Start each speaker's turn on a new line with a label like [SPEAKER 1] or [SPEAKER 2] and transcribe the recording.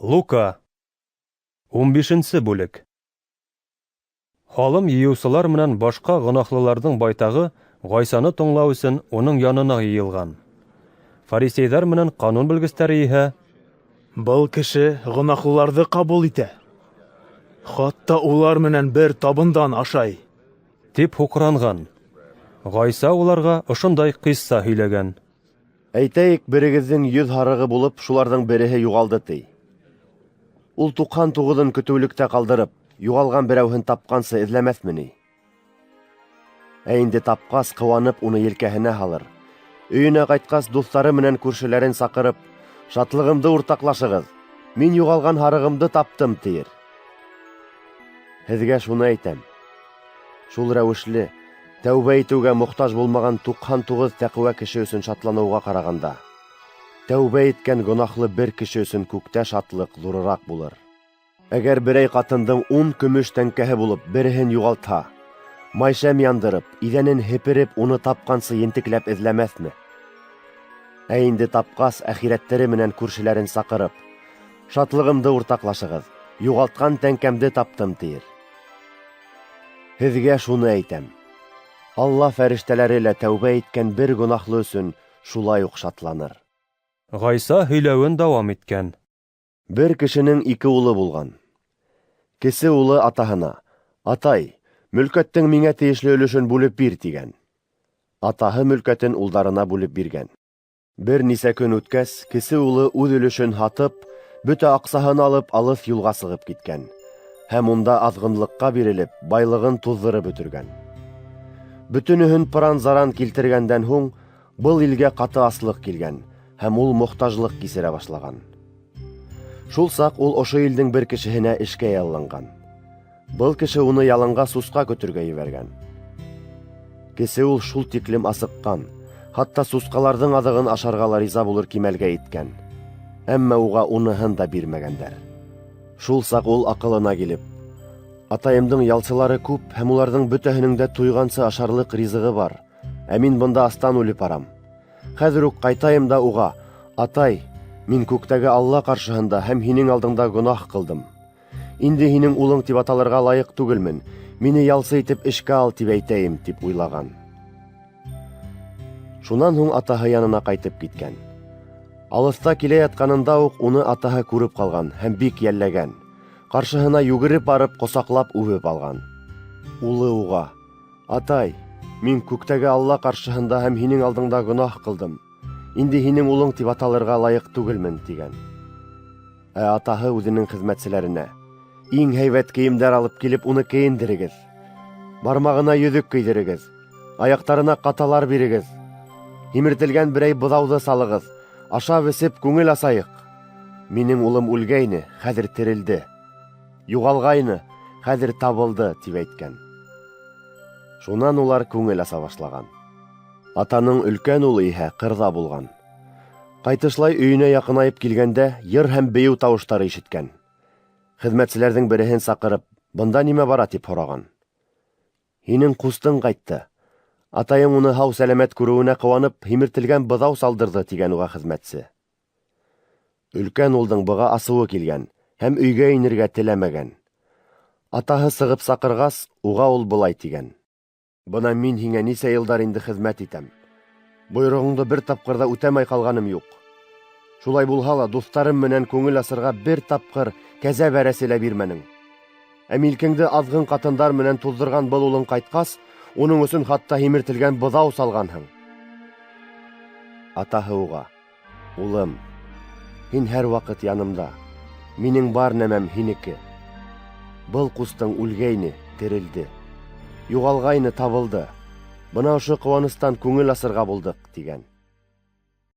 [SPEAKER 1] Лука. 15 бүлек. Һалым йыйыусылар менән башҡа гонаһлыларҙың байтағы Ғайсаны тыңлау өсөн уның янына йыйылған. Фарисейҙар менән ҡанун белгестәре иһә:
[SPEAKER 2] Был кеше гонаһлыларҙы ҡабул итә, хатта улар менән бер табындан ашай,
[SPEAKER 1] тип һуҡранған. Ғайса уларға ошондай ҡисса һөйләгән:
[SPEAKER 3] Әйтәйек, берегеҙҙең 100 һарығы булып, шуларҙың береһе юғалды, ти. Ул 99-ын көтөүлектә ҡалдырып, юғалған берәүһен тапҡансы эҙләмәҫме ни? Ә инде тапҡас, ҡыуанып, уны елкәһенә һалыр. Өйөнә ҡайтҡас, дуҫтары менән күршеләрен саҡырып, шатлығымды уртаҡлашығыҙ, мин юғалған һарығымды таптым, тиер. Һеҙгә шуны әйтәм: шул рәүешле тәүбә итеүгә мохтаж булмаған 99 тәҡүә кеше өсөн шатланыуға ҡарағанда, тәүбә иткән гонаһлы бер кеше өсөн күктә шатлыҡ ҙурыраҡ булыр. Әгәр берәй ҡатындың 10 көмөш тәңкәһе булып, береһен юғалтһа, майшәм яндырып, иҙәнен һепереп, уны тапҡансы ентекләп эҙләмәҫме? Ә инде тапҡас, әхирәттәре менән күршеләрен саҡырып, шатлығымды уртаҡлашығыҙ, юғалтҡан тәңкәмде таптым, тиер. Һеҙгә шуны әйтәм: Алла фәрештәләре лә тәүбә иткән бер гонаһлы өсөн шулай уҡ шатланыр.
[SPEAKER 1] Ғайса һөйләүен дауам иткән:
[SPEAKER 3] Бер кешенең 2 улы булған. Кесе улы атаһына: Атай, мөлкәттең миңә тейешле өлөшөн бүлеп бир, тигән. Атаһы мөлкәтен улдарына бүлеп биргән. Бер нисә көн үткәс, кесе улы үҙ өлөшөн һатып, бөтә аҡсаһын алып, алыҫ юлға сығып киткән. Һәм унда аҙғынлыҡҡа бирелеп, байлығын туҙҙырып бөтөргән. Бөтөнөһөн пыран-заран килтергәндән һуң, был илгә ҡаты аслыҡ килгән һәм ул мохтажлыҡ кисерә башлаған. Шул саҡ ул ошо илдең бер кешеһенә эшкә ялланған. Был кеше уны яланға сусҡа көтөргә ебәргән. Кесе ул шул тиклем асыҡҡан, хатта сусҡаларҙың аҙығын ашарға ла риза булыр кимәлгә еткән. Әммә уға уныһын да бирмәгәндәр. Шул саҡ ул аҡылына килеп: Атайымдың ялсылары күп һәм уларҙың бөтәһенең дә туйғансы ашарлыҡ ризығы бар, ә мин бында астан үлеп барам. Хәҙер үк ҡайтайым да уға: Атай, мин күктәге Алла ҡаршыһында һәм һинең алдыңда гонаһ ҡылдым. Инде һинең улың тип аталырға лайыҡ түгелмен, мине ялсы итеп эшкә ал, тип әйтәйем, тип уйлаған. Шунан һуң атаһы янына ҡайтып киткән. Алыҫта килә ятҡанында уҡ уны атаһы күреп ҡалған һәм бик йәлләгән. Ҡаршыһына йүгереп барып, ҡосаҡлап үбеп алған. Улы уға: Атай, мин күктәге Алла ҡаршыһында һәм һинең алдыңда гонаһ ҡылдым. Инде һинең улың тип аталырға лайыҡ түгелмен, тигән. Ә атаһы үҙенең хеҙмәтселәренә: Иң һәйбәт кейемдәр алып килеп, уны кейендерегеҙ. Бармағына йөҙөк кейҙерегеҙ, аяҡтарына ҡаталар бирегеҙ. Һимертелгән берәй быҙауҙы салығыҙ, ашап эсеп күңел асайыҡ. Минең улым үлгәйне, хәҙер терелде. Юғалғайны, хәҙер табылды, тип әйткән. Шунан улар күңел аса башлаған. Атаның өлкән улы иһә ҡырҙа булған. Ҡайтышлай өйөнә яҡынайып килгәндә, йыр һәм бейеү тауыштары ишеткән. Хеҙмәтселәрҙең береһен саҡырып, бында нимә бара, тип һораған. Һинең ҡустың ҡайтты. Атайың уны һау сәләмәт күреүенә ҡыуанып, һимертелгән быҙау салдырҙы, тигән уға хеҙмәтсе. Өлкән улдың быға асыуы килгән һәм өйгә инергә теләмәгән. Атаһы сығып саҡырғас, уға ул былай тигән: Бына мин һиңә нисә йылдар инде хеҙмәт итәм. Бойороғоңдо бер тапҡыр ҙа үтәмәй ҡалғаным юҡ. Шулай булһа ла, дуҫтарым менән күңел асырға бер тапҡыр кәзә бәрәсе лә бирмәнең. Ә милкеңде аҙғын ҡатындар менән туҙҙырған был улың ҡайтҡас, уның өсөн хатта һимертелгән быҙау салғанһың. Атаһы уға: Улым, һин һәр ваҡыт янымда, минең бар нәмәм һинеке. Был ҡустың үлгәйне, терелде, юғалғайны, табылды. Бына ошо ҡыуаныстан күңел асырға булдыҡ, тигән.